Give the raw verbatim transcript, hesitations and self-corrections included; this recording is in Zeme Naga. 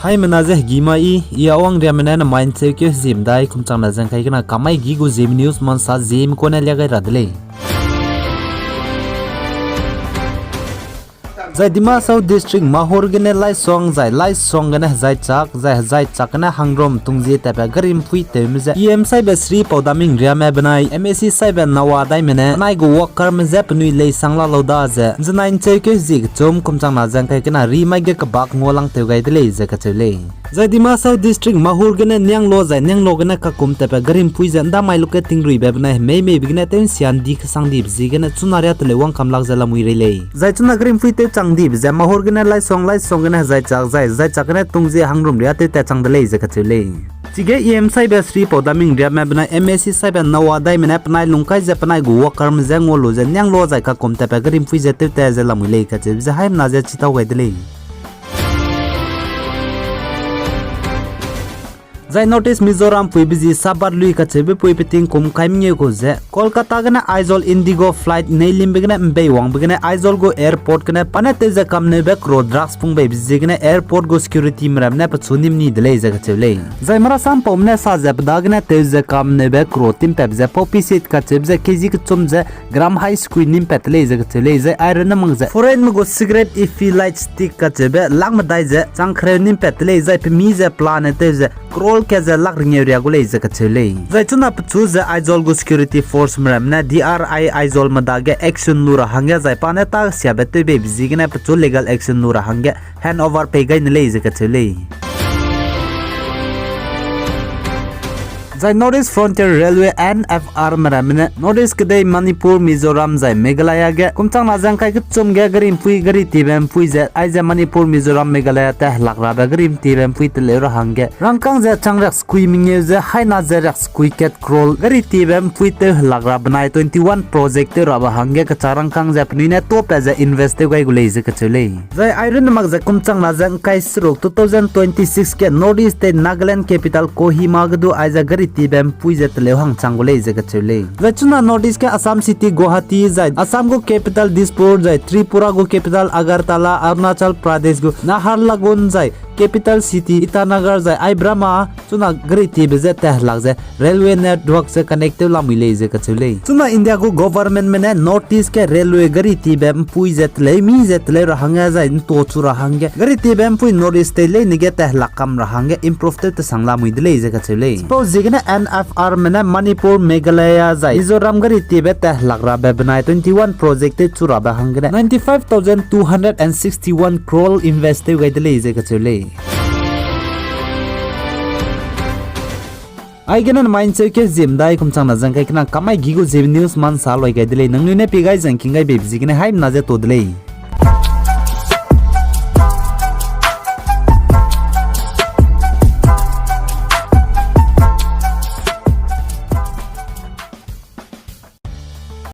Haimena ze hegî ma i, i a wangriame ne namai ’ncheukeu hezie medai kum changna ze ’ngkai kena kamai gi gu Zeme News mansa Zeme kune lia gai ra de lei. Zai Dima Hasao District Mahur gene Laisong, zai Laisong gene Hezaichak, zai Hezaichak gene Hangrum tungzie tatbe gari ’mpui tewme ze E M saibe Shri Paudaming Riame benai M A C saibe Nawa Daime ne penai gu workerme je penui leisang la lau da ze, ’nzenai ’ncheukeu hezie kechum kum changna ze ’ngkai kena rimai ge kebak ngualangtew gai de lei ze kacheu lei. Zai Dima Hasao District Mahur gene Nianglo zai Nianglo gene Kakum tatbe gari ’mpui ze ’ndamai luke tingruibe benai hemeimeibe gene tew ’nsia ’ndi kesang dibe ziegene chuna riâ teleu wangkam lak ze lamui rei lei. Zai chuna gari ’mpui tewchang dibe ze Mahur gene Laisong, Laisong gene Hezaichak, zai Hezaichak gene tungzie Hangrum riâ tewtat chang de lei ze kacheu lei. Chige E M saibe Shri Paudaming Riame benai M A C saibe Nawa Daime ne penai lungkai ze penai gu workerme je ngua lu ze Nianglo zai Kakum tatbe gari ’mpui ze tewtat ze lamui lei kacheube ze haimena ze chitau gai de lei. Zai North East Mizoram puibe zi Sabaad lui kacheube puibe tingkum kai mengeu kau ze Kolkata gene Aizawl Indigo flight neilimbe gene ’mbeiwangbe gene Aizawl gu airport gene pa ne tew ze kamneube crore drugs pungbeibe ziegene airport gu securityme ramme ne pechu nim ni de lei ze kacheu lei. Zai marasampaume ne sa ze pe dagene tew ze kamneube crore timpatbe ze poppy seed kacheube ze K G kechum ze gram hai sekui nimpat de lei ze kacheu lei. Zai airunne mak ze foreignme gu cigarette effet light stick kacheube lak medai ze chang kereu nimpat de lei, zai pemi ze pelane tew ze crore kat ze lak rengeu riâ gu lei ze kacheu lei. Zai chuna pechu ze Aizawl gu security forceme ramme ne D R I Aizawl medage action lu ra hangge zai pa ne tâ siabe tewbeibe ziegene pechu legal action lu ra hangge hand over pei gai ne lei ze kacheu lei. Zai North East Frontier Railway, N F Rme ramme ne North East kedei Manipur, Mizoram zai Meghalaya ge kum changna ze ’ngkai kechum ge gari ’mpui, gari tiebe ’mpui ze aize Manipur, Mizoram, Meghalaya tat helak rabe gari tiebe ’mpui teleu ra hangge rangkâng ze chang riak sekui mengeu ze haina ze riak sekui kat crore gari tiebe ’mpui tew helak ra benai twenty-one project tew rabe hangge kechâ rangkâng ze penui ne tâpat ze invest tew gai gu lei ze kacheu lei. Zai airunne mak ze kum changna ze ’ngkai seruk two thousand twenty-six ge North East State Nagaland capital Kohima ge du aize gari tiebe ’mpui ze teleu hang chang gu lei ze kacheu lei. Zai chuna North East ge Assam city Guwahati zai Assam gu capital Dispur zai Tripura gu capital Agartala, Arunachal Pradesh gu Naharlagun zai capital city Itanagar zai ai Brahma chuna gari tiebe ze tat helak ze railway network ze connect tew lamui lei ze kacheu lei. Chuna India gu governmentme ne North East ge railway gari tiebe ’mpui ze teleu mi ze teleu ra hangge zai ’nto chu ra hangge gari tiebe ’mpui North East State leine ge tat helak kam ra hangge improve tew tesang lamui de lei ze kacheu lei. Chipau ziegene N F Rme ne Manipur, Meghalaya zai Mizoram gari tiebe tat helak rabe benai twenty-one project tew chu rabe hanggene ninety-five thousand two hundred and sixty-one crore invest tew gai de lei ze kacheu lei. Aigene namai ’ncheukeu hezie medai kum changna ze ’ngkai kena kamai gi gu Zeme News mansa loi gai de lei. Nangnui ne pie gai ze ’ngking gai beibe ziegene haimena ze to de lei.